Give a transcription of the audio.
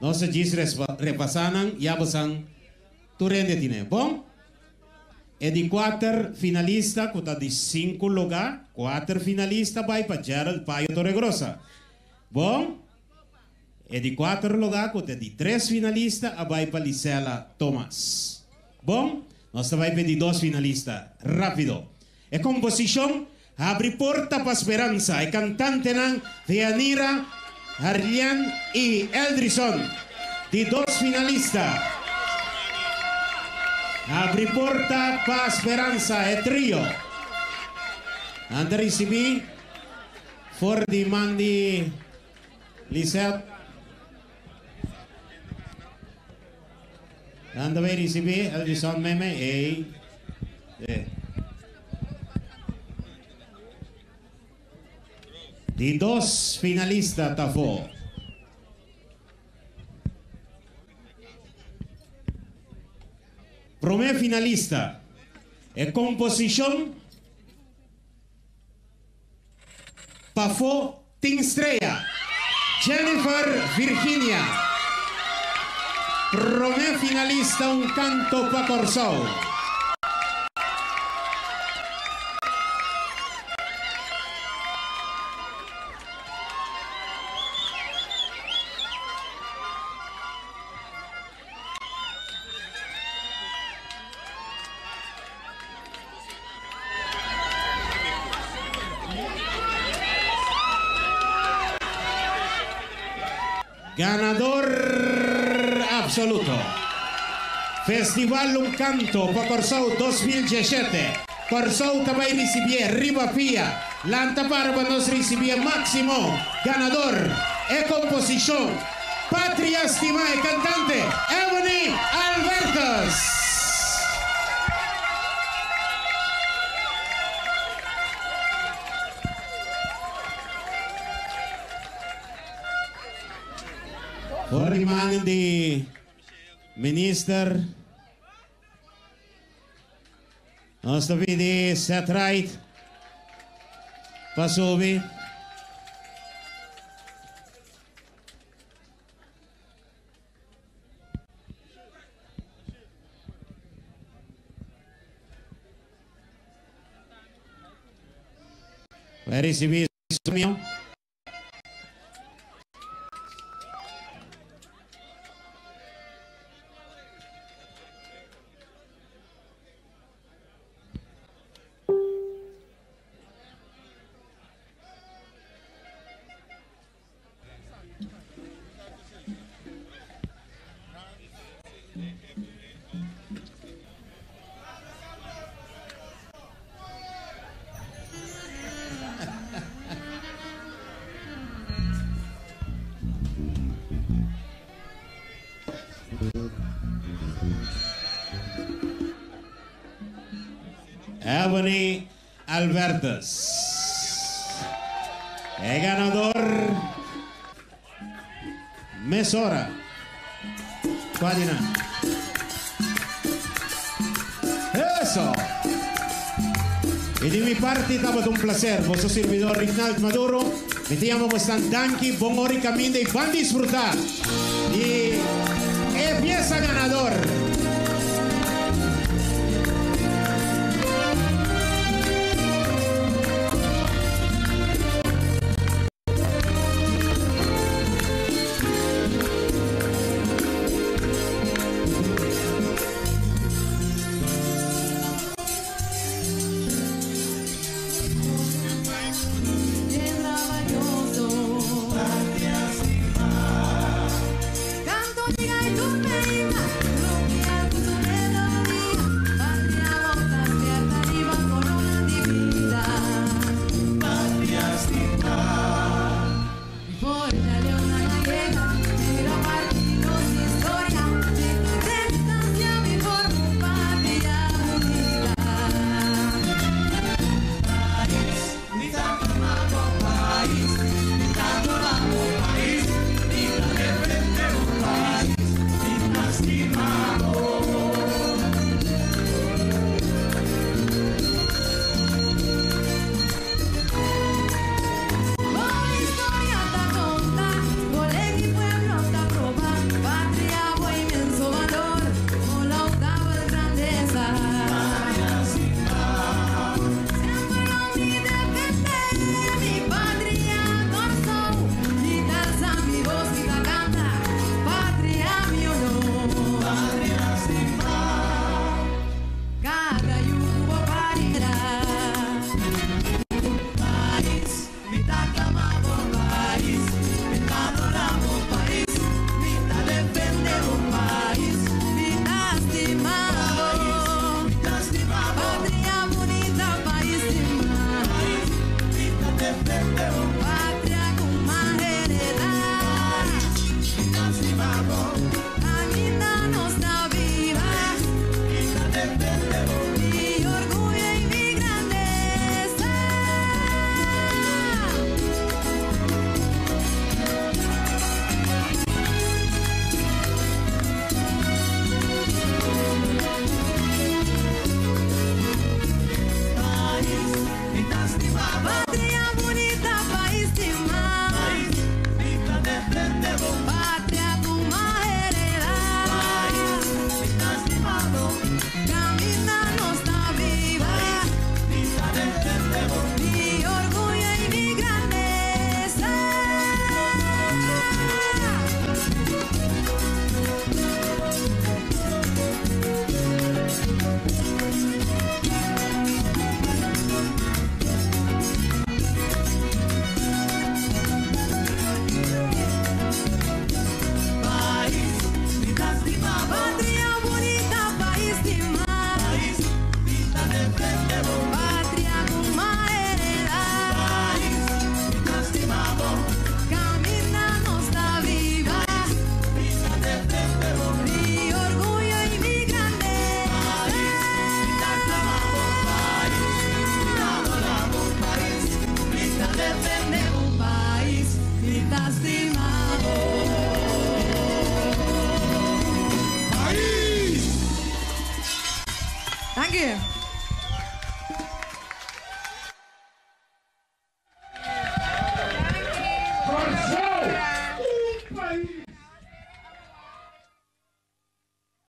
Nos ta djis repasá nan, ya bosan tur hende tine. Bon? E di kuater finalista ku ta di sinku lugá, kuater finalista bai pa Gerald Payo Torregrosa. Bon? E di kuater lugá ku ta di tres finalista a bai pa Lisela Thomas. Bon? Nos ta bai pa e di dos finalista. Rápido. E komposishon Habri Porta pa Speransa, e kantantenan Veanira Harlian i Eldrison, di dos finalista. Habri Porta pa Speransa, e trio. Nan ta risibí for di man di Lisette. Nan ta bay risibí Eldrison meme, ey. Di dos finalista ta afó. Promé finalista, e komposishon Pafó Tin Strea, Jennifer Virginia. Promé finalista Un Kanto pa Kòrsou. Ganador absoluto. Festival Un Canto pa Kòrsou 2017. Kòrsou ta bai risibié riba pia. Lanta para pa nos risibié máksimo ganador. E komposishon Patria Stimá e kantante Ebony Albertus. For di man di Minister nos ta pidi Seth Wright pa subi. Pa ricibi su premio. Ebony Albertus. E ganador mesora. Kua di nan? Eso! I di mi parti tabata un placer. Boso sirbidor Rignald Maduro. Mi ta yama bosnan danki, bon ora i kaminda i ban disfruta di e piesa ganador. Danki.